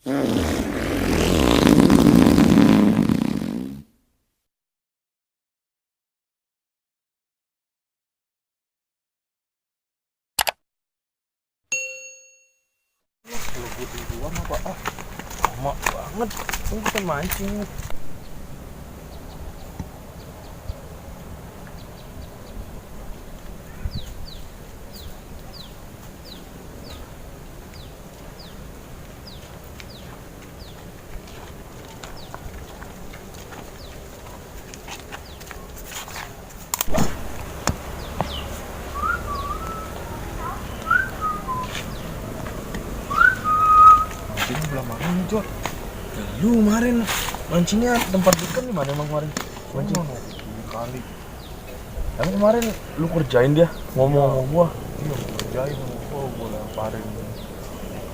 Kalau gue duluan apa? Lama banget. Ini kita mancing. Mancingnya belum makan Jod. Lu kemarin mancingnya tempat ikan di mana emang kemarin? Mancing kali. Emang kemarin lu kerjain dia ngomong sama gua. Iya, gua kerjain sama gua lemparin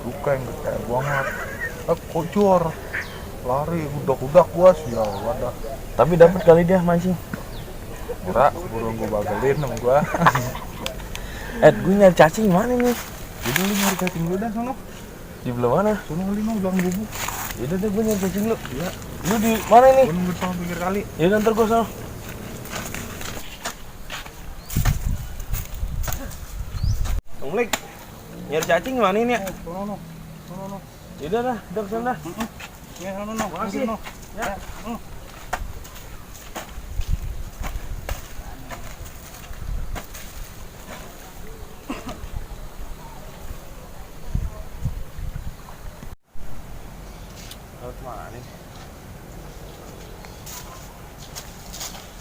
luka yang gede banget. Kocor. Lari udak-udak gua sih ya wadah. Tapi dapat kali dia mancing. Kira burung gua bagelin sama gua. Gue nyari cacing mana nih? Jadi lu nyari cacing dulu dah sono. Di belah mana? Sono kali mau bilang bubuk. Yaudah deh gue nyari cacing lu. Iya. Lu di mana ini? Gue nunggu sama pinggir kali. Yaudah ntar gue sono. Assalamualaikum. Nyari cacing gimana ini ya? Sono. Yaudah dah, udah kesana dah. Ya sono. Makasih. Ya. Mana nih?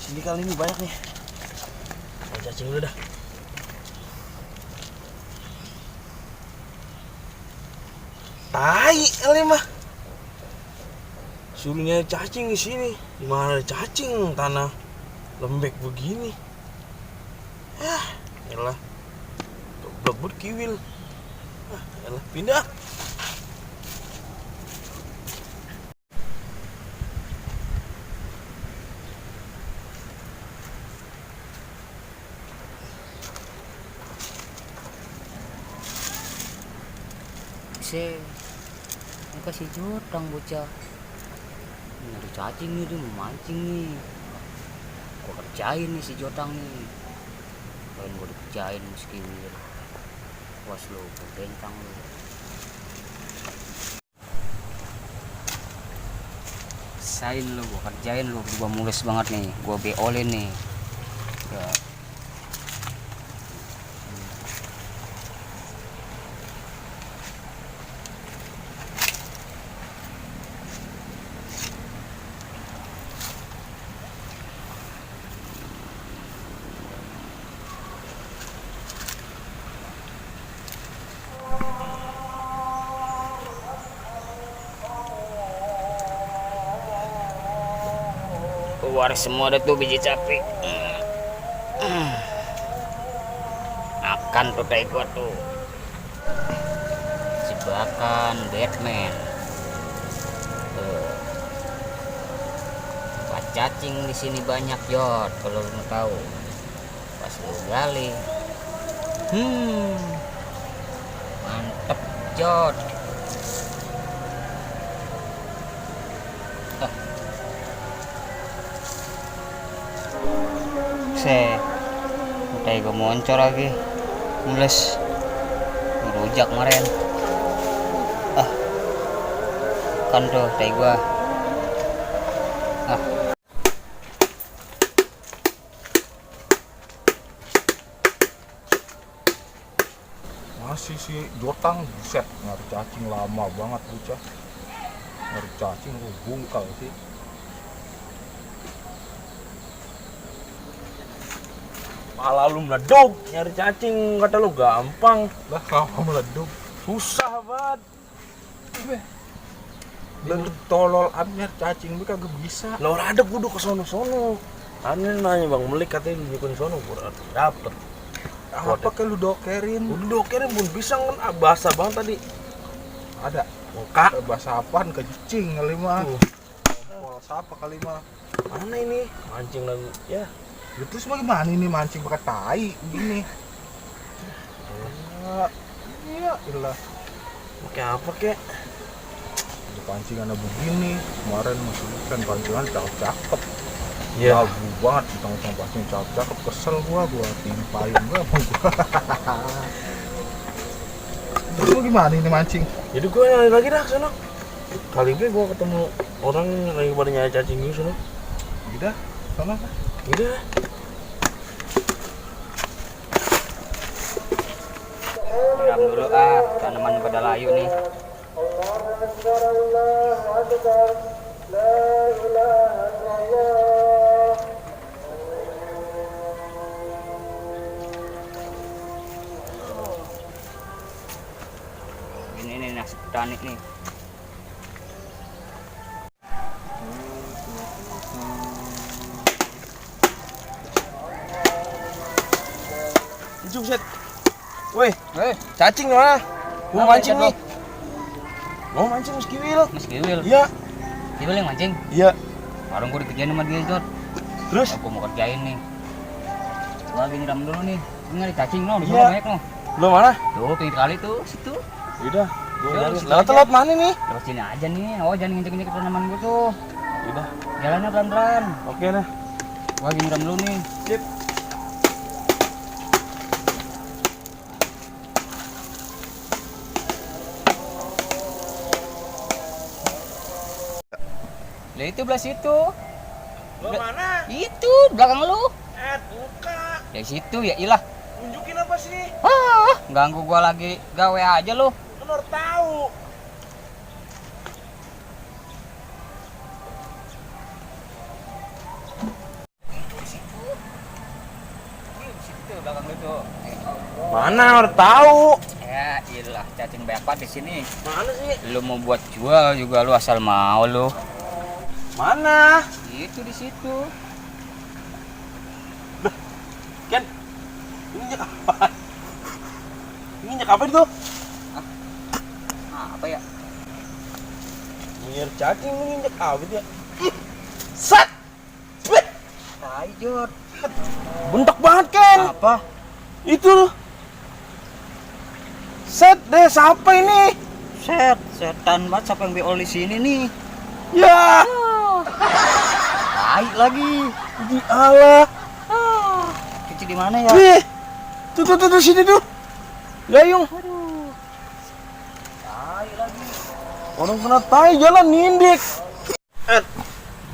Sini kali ini banyak nih. Saya cacing dulu dah. Tai kali mah. Suruhnya cacing di sini. Di mana ada cacing tanah lembek begini? Yalah. Goblok kiwil. Yalah pindah. Ini kasih jodang bocah. Ini ada cacing nih, dia mau mancing nih. Gua kerjain nih si jodang nih. Kalian gua dikerjain meski wir. Puas lu, bentang lu. Sain lu, gua kerjain lu, gua mulus banget nih. Gua beolin nih. Ya. Keluar semua ada tuh biji cabai. Makan tuh kayak gua tuh. Jebakan Batman. Pas cacing di sini banyak Jod, kalau lu mau tahu. Pas lu gali. Mantep Jod. Udah gue moncor lagi mules ngerujak kemarin kan tuh tai gua Masih si Jotang buset nyari cacing lama banget bocah. Nyari cacing lu bungkal sih. Pala lu meleduk nyari cacing, kata lu gampang. Lah kenapa meleduk? Susah banget. Meleduk tolol abis nyari cacing gue kagak bisa. Lo ada kudu ke sono-sono. Aneh nanya Bang Melik katanya nunjukin sono gue dapet. Apa kayak lu dokerin? Udah dokerin pun bisa kan basah banget tadi. Ada. Kak basah apaan kencing kali mah. Pol siapa kali mah. Mana ini? Mancing lagi ya. Ya, terus bagaimana ini mancing pakai tai begini? Iya, ilah. Pakai apa kek? pancingannya begini. Kemarin masih kan pancingan cakep-cakep. Iya. Lagu banget ditang-tang pancing cakep-cakep, kesel gua timpain gua emang gua. Terus lu gimana ini mancing? Jadi gue nyari lagi dah sana. Kali ini gue ketemu orang yang lagi pada nyari cacing gitu sana. Udah, sana kan? Udah. Nyiram dulu tanaman pada layu nih. Ini nih nasi petani nih. Itu set. Woi, cacing mana? Mau mancing nih. Mau mancing Mas Kiwil. Mas Kiwil. Iya. Kiwil yang mancing. Iya. Warung gua dikerjain sama dia, Jod. Terus? Aku mau kerjain nih. Gua lagi nyiram dulu nih. Ini nyari cacing no, di Iya. sana banyak no. Lo mana? Tuh, pinggir kali tuh, situ. Udah. Gua Yuk, nyari. situ Lewat aja. lewat mana nih? Lewat sini aja nih. Oh, jangan nginjek-nginjek tanaman gua tuh. Udah. Jalannya pelan-pelan. Oke dah. Gua lagi nyiram dulu nih. Sip. Lah itu belah situ. Lo mana? Itu belakang lu. Buka. Ya situ ya ilah. Tunjukin apa sih? Ganggu gua lagi gawe aja lu. Kan harus tahu. Situ belakang lu tuh. Mana harus tahu. Ya ilah, cacing banyak banget di sini. Mana sih? Lu mau buat jual juga lu asal mau lu. Mana? Itu di situ. Ken. Ini injek apa? Ini injek apa itu? Apa ya? Biar cacing ini injek apa itu ya? Sat! Wih! Tai Jod. Bentak banget Ken! Apa? Itu set deh, siapa ini? Setan banget siapa yang beol di sini nih? Ya, Tai lagi. di Allah. Cuci di mana ya? Wih, tuh sini tuh. Gayung. Aduh. Tai lagi. Orang kena tai jalan nindik.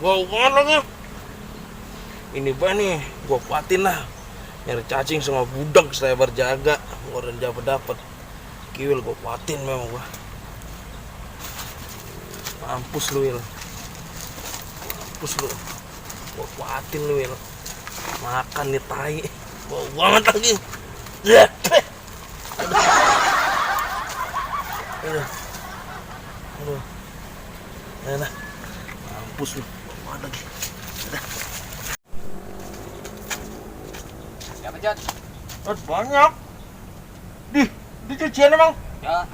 Bau banget lagi. Ini bah nih, gua kuatin lah. Nyari cacing sama budak saya berjaga. Orang dapat. Kiwil gua kuatin memang gua. Mampus lu, Wil. Mampus lu. Gua kuatin lu, Wil. Makan nih tai. Bau banget lagi. Ya. Aduh. Nah. Mampus lu. Bau banget lagi. Siapa Jod? Banyak. Di cucian emang. Ya.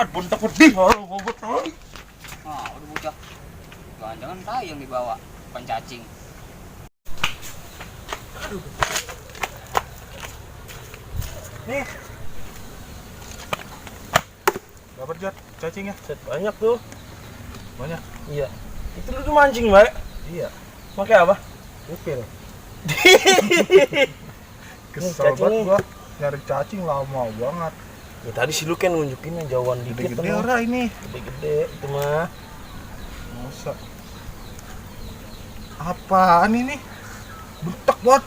Bentak pedih. Gua tahu. Udah bocah. Jangan-jangan tai yang dibawa, bukan cacing. Nih. Dapat Jod cacingnya? Set banyak tuh. Banyak. Iya. Itu lu tuh mancing, Mbak. Iya. Pakai apa? Upil. Nih, Kesel cacing banget nih. gua nyari cacing lama banget. Ya tadi si lu kan nunjukin yang jauhan dikit Gede-gede tuh. ora ini. Gede-gede itu mah. Masa apaan ini? Bentak banget.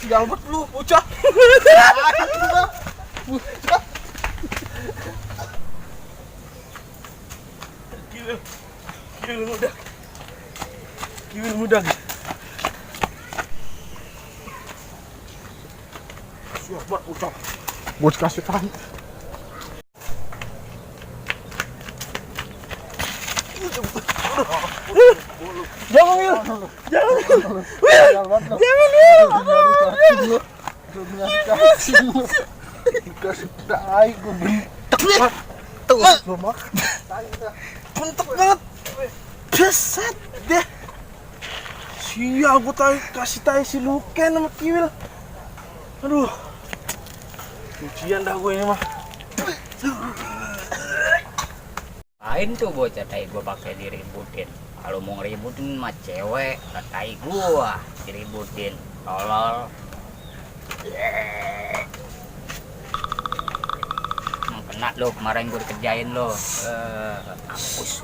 Sial banget lu, bocah. Kiwil muda. Kiwil muda. Sial banget, bocah. Bos kasih tahu. Jangan, Wil. Jangan, Wil. Sial banget lu. Jangan, Wil. Nyari cacing lu. Nyari cacing lu. Dikasih tai gua bentak banget. Tuh, lu makan. Tai dah. Bentak banget. Beset deh. Sial, gua kasih tai si Luken sama Kiwil. Aduh. Cucian dah gue ini mah. Lain tuh bocah tai gua pakai diributin. Kalau mau ngeributin mah cewek, tai gua diributin. Tolol. Kena lo kemarin gua dikerjain lo. Mampus.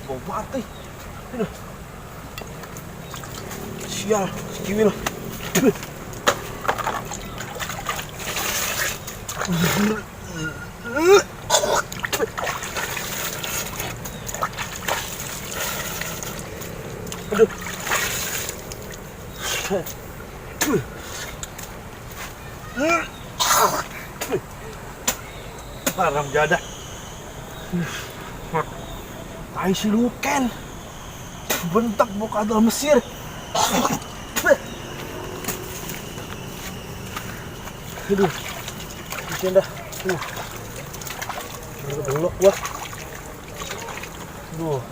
Bau mati. Sial, si Kiwil. Aduh. Haram jadah. Tai si Luken. Bentak buka dalam Mesir. Aduh. Cucian dah. Belok gua. Aduh.